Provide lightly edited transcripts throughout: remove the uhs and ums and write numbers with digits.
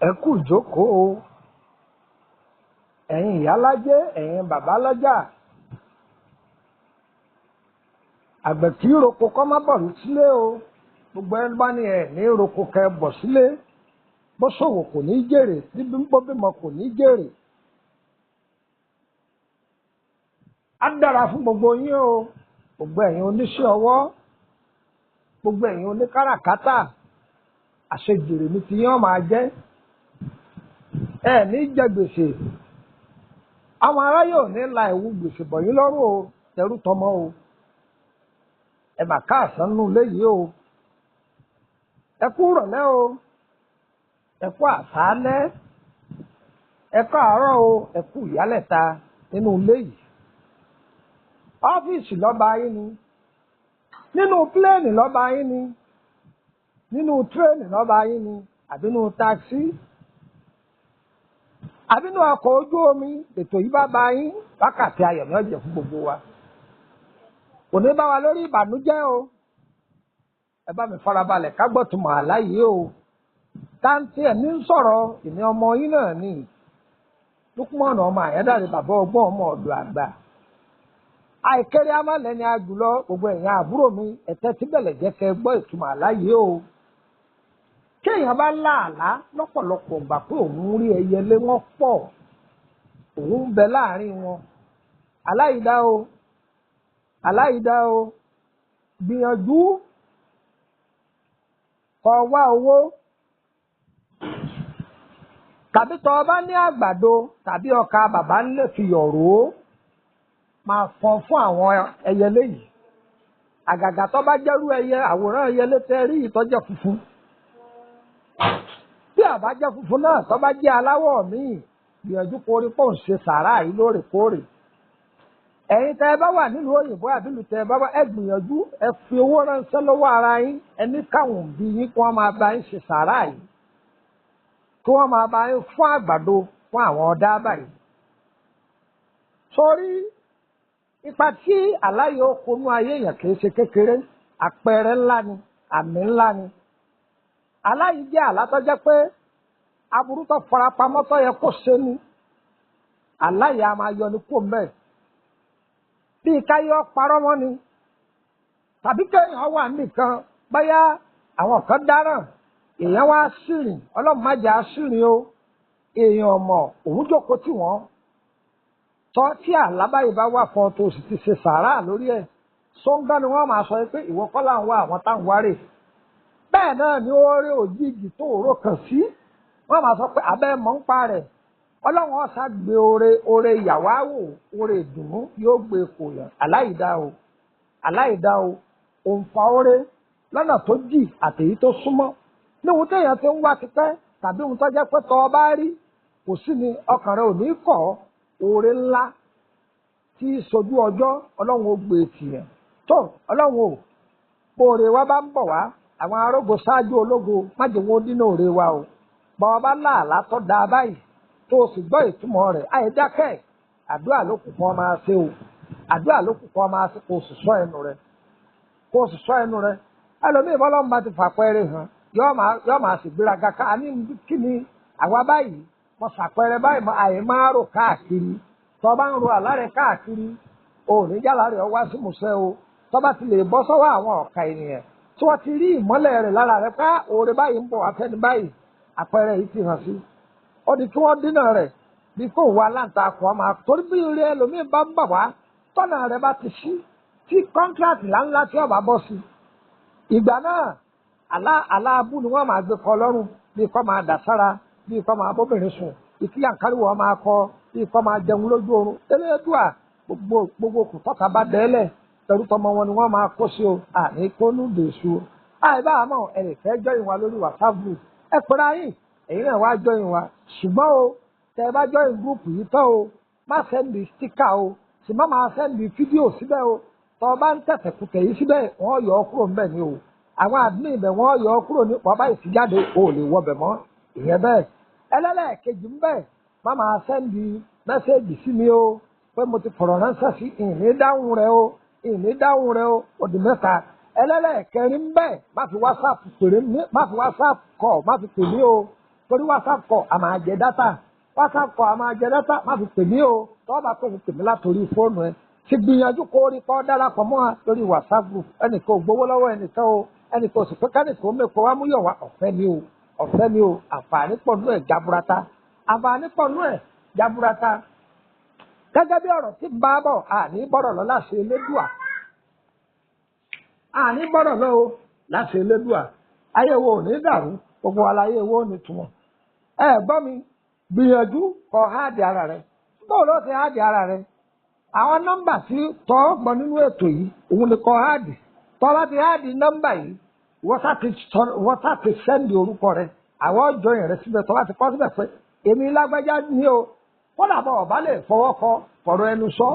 Ẹ kú ìjókòó o, ẹ̀yin ìyálájé, ẹ̀yin bàbálájà. Àgbẹ̀ kì í roko kọ́ má bọ̀ sílé o. Gbogbo ẹni bá ní ẹ̀ ní roko kẹ bọ̀ sílé. Bó ṣòwò kò ní jèrè, bó bímọ kò ní jèrè. Á dára fún gbogbo yín o, gbogbo ẹ̀yin oníṣẹ́ ọwọ́, gbogbo ẹ̀yin oníkáràkátà, àṣejèrè ní ti yín ó máa jẹ́. Ẹ ní jẹ gbèsè. Àwọn aráyé ò ní la ìwú gbèsè bọ̀ yín lọ́rùn o, tẹrú tọmọ o. Ẹ mà káàsán nù léyìí o. Ẹ kú ìrọ̀lẹ́ o. Ẹ kú àṣálẹ́. Ẹ kú àárọ̀ o. Ẹ kú ìyálẹ̀ta nínú ilé yìí. Ọ́fíìsì lọ́ba yín ni. Nínú pílẹ́ẹ̀nì lọ́ba yín ni. Nínú tírèènì lọ́ba yín ni. Àbí nínú takisí. Àbí nínú ọkọ̀ ojú omi ètò yìí bá ba yín. Wákàtí ayọ̀ ni ó jẹ́ fún gbogbo wa. Kò ní bá wa lórí ìbànújẹ́ o. Ẹ bá mi farabalẹ̀ ká gbọ́ tùmọ̀ àlá yìí o. Táǹtí ẹ̀ ní ń sọ̀rọ̀ ìní ọmọ yín náà ni. Lúkúmọ̀nà ọmọ Àyándàrè bàbá ọgbọ́n ọmọ ọ̀dọ̀ àgbà. Àìkéré amálẹ̀ ni àjùlọ gbogbo ẹ̀yin àbúrò mi ẹ̀tẹ́ tí bẹ̀lẹ̀ jẹ́ kẹ́ gbọ́ ìtumọ̀ àlá yìí o. Kéèyàn bá lá àlá lọ́pọ̀lọpọ̀ gbà pé òun rí ẹyẹlé wọn pọ̀, òun ń bẹ láàrin wọn. Àlá yìí dá o. Àlá yìí dá o. Gbìyànjú kó wá owó tàbí tọ́ ọ bá ní àgbàdo tàbí ọkà bàbá ńlẹ̀ fi yọ̀rọ̀ ó máa fọn fún àwọn ẹyẹlé yìí. Àgàgà tó bá jẹ́rú ẹyẹ àwòrán ẹyẹlé tẹ́ rí ìtọ́jẹ́ funfun. Bí àbá jẹ́ funfun náà tó bá jẹ́ aláwọ̀ míì, gbìyànjú kó rí pọ̀ ń ṣe sàárà yìí lóòrèkóòrè. Ẹ̀yin tẹ́ ẹ bá wà nílùú òyìnbó àbílù tẹ́ ẹ bá wà, ẹ gbìyànjú ẹ fi owó ránṣẹ́ lọ́wọ́ ara yín, ẹ ní káwọn òbí yín kí wọ́n máa bá yín ṣe sàárà yìí, kí wọ́n máa bá yín fún àgbàdo fún àwọn ọ̀dá báyìí. Sórí ipa tí àlá yìí ó kó nú ayé èèyàn kì í ṣe kékeré, àpẹẹrẹ ńlá ni, àmì ńlá ni. Àlá yìí jẹ́ àlá tó jẹ́ pé aburú tó farapamọ́ tó yẹ kó ṣe ni. Àlá yìí a máa yọ ní kó mẹ́ẹ̀. Bí káyọ̀ parọ́ mọ́ ni, tàbí kéèyàn wà nìkan bóyá àwọn kan dáràn, èèyàn wá sírìn, Ọlọ́run má jẹ́ á sírìn o, èèyàn mọ̀, òun jókòó tì wọ́n. Tọ́ tí àlá báyìí bá wà fún ọ tó sì ti ṣe sàárà lórí ẹ̀, sóńgá ni wọ́n máa sọ pé ìwọ kọ́ là ń wá àwọn táwọn wá rè. Bẹ́ẹ̀ náà ni ó rí òjijì tó òró kàn sí, wọ́n máa sọ pé abẹ́ mọ̀ ń pa rẹ̀. Ọlọ́run ọ̀sà gbé oore oore ìyàwó àwò oore ìdùnnú yóò gbé kò yàn. Aláìdá o, aláìdá o, òǹfà oore lọ́nà tó jì àtèyí tó súnmọ́. Ní ohun téèyàn ti ń wá tipẹ́ tàbí ohun tó jẹ́ pé tọ́ ọ bá rí kò sí ni ọkàn rẹ ò ní kọ̀ ọ́. Oore ńlá tí sojú ọjọ́ Ọlọ́run ó gbé tìyàn. Tó Ọlọ́run ò, bó oore wa bá ń bọ̀ wá, àwọn arógo ṣáájú ológo má jẹ́ wọn ó dínà oore wa o. Bọ́ ọ bá láàlá tó dáa báyìí tó o sì gbọ́ ìtumọ̀ rẹ̀, àìdákẹ́ àdúrà ló kù kó máa ṣe o. Àdúrà ló kù kó máa ṣe kó o sì sọ ẹnu rẹ. Kó o sì sọ ẹnu rẹ. Ẹlòmíì bọ́lọ́mù bá ti fàpẹẹrẹ hàn, yóò máa sì gbéraga ká ní kí ni àwa báyìí, mo ṣàpẹẹrẹ báyìí, mo àyè máa rò káàkiri. Tó bá ń ro àlá rẹ káàkiri, o ò ní jálá rẹ̀ wá sí musẹ́ o. Tó bá ti lè bọ́ sọ́wọ́ àwọn ọ̀ka ènìyàn tí wọ́n ti rí ìmọ́lẹ̀ rẹ̀ lára rẹ̀ pé oore báyìí ń bọ̀ wá fẹ́ni báyìí, àpẹẹrẹ yìí ti hàn sí. Ó di kí wọ́n dínà rẹ̀ bí kò wá láǹtakùn ọmọ torí bí ire ẹlòmíì bá ń bà wá tọ́nà rẹ̀ bá ti ṣí tí kọ́ńtíráàtì ńláńlá tí ọba bọ́ sí. Ìgbà náà àlá abú ni wọ́n máa gbé kọ lọ́rùn bí kò máa dà sára bí kò máa bóbìnrin sùn ìkí àǹkáríwọ̀ máa kọ bí kò máa jẹun lójú oorun. Elédùà gbogbo gbogbo kò tọ́ka bá dẹ́lẹ̀ tẹrú tọmọ wọn ni wọ́n máa kó sí o, àní kó nù dèṣù o. Àìbá àmọ́ ẹ lè fẹ́ jọyìn wa lórí WhatsApp group, ẹ pera yín, ẹ̀yin náà wá jọyìn wa. Ṣùgbọ́n o, tẹ ẹ bá jọyìn gúrúùpù yìí tán o, má sẹ́ndì stíkà o, sì má máa sẹ́ndì fídíò síbẹ̀ o. Tọ́ ọ bá ń tẹ̀sẹ̀kutẹ̀ yìí síbẹ̀, wọ́n yọ ọ́ kúrò ńbẹ̀ ni o. Àwọn admin ibẹ̀ wọ́n yọ ọ́ kúrò ní wọ́n bá yìí ti jáde, o ò lè wọbẹ̀ mọ́. Ìyẹn bẹ́ẹ̀. Ẹlẹ́lẹ́ẹ̀kejì ńbẹ̀, má máa sẹ́ndì mẹ́sẹ́ẹ̀jì sí mi o, pé mo ti fọ̀rọ̀ ránṣẹ́ sí ìní dáhùn rẹ o, ìní dáhùn rẹ o, ó di mẹ́ta. Ẹlẹ́lẹ́ẹ̀kẹrin ńbẹ̀, má fi WhatsApp pèrè mí, má fi WhatsApp call, má fi pè mí o. Torí WhatsApp call a máa jẹ data, WhatsApp call a máa jẹ data. Má fi pè mí o. Tọ́ bá pè mí, pè mí látòrí fóònù ẹ. Ti gbìyànjú kó rí kọ́ darapọ̀ mọ́ wa lórí WhatsApp group. Ẹnìkan ò gbowó lọ́wọ́ ẹnìkan o, ẹnìkan ò sì pé kánìkan ó mẹ́kọ̀ọ́ wá múyọ̀ wá. Ọ̀fẹ́ ni o, ọ̀fẹ́ ni o. Àǹfààní pọ̀ nú ẹ̀ jaburata, àǹfààní pọ̀ nú ẹ̀ jaburata. Gẹ́gẹ́ bí ọ̀rọ̀ tí ń bá bọ̀, àní bọ̀rọ̀ lọ láṣẹ Elédùà, àní bọ̀rọ̀ lọ o láṣẹ Elédùà. Ayé wo ò ní dàrú, gbogbo wa láyé wo ò ní túmọ̀. Ẹ gbọ́ mi, gbìyànjú kó háàdì ara rẹ. Bóò ló ti háàdì ara rẹ? Àwọn nọ́mbà tí tọ́ gbọ́ nínú ètò yìí, òun ni kó háàdì. Tọ́ bá ti háàdì nọ́mbà yìí, wọ́n sá ti sẹ́ndì orúkọ rẹ, àwọn ọjọ́ yẹn rẹ síbẹ̀. Tọ́ bá ti kọ́ síbẹ̀ pé èmi lágbájá ní o, kódà bọ̀ ọ̀bá lè fọwọ́ kọ, fọ̀rọ̀ ẹnu sọ,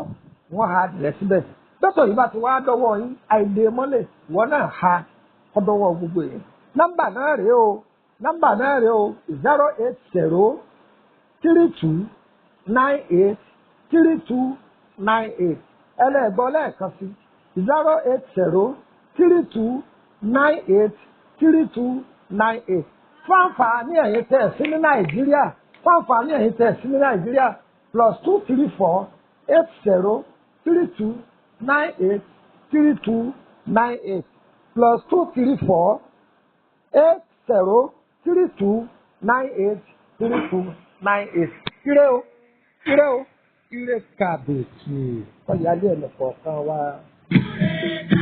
wọ́n háàdì rẹ síbẹ̀. Dọ́tọ̀ yìí bá ti wá dọ́wọ́ yín, àìdè mọ́lẹ̀ wọ́n náà ha kọ́dọ́wọ́ gbogbo yẹn. Nọ́mbà náà rèé o, nọ́mbà náà rèé o: 08032983298. Ẹlẹ́gbọ́n lẹ́ẹ̀kan sí: 08032983298. Fún àǹfààní ẹ̀yin tẹ̀ sí ní Nàìjíríà, fún àǹfààní ẹ̀yin tẹ̀ sí ní Nàìjíríà, +2348032983298, +2348032983298. Ire o, ire o, ire kàbèkì kọ́yálé ẹnì kọ̀ọ̀kan wa. Ire.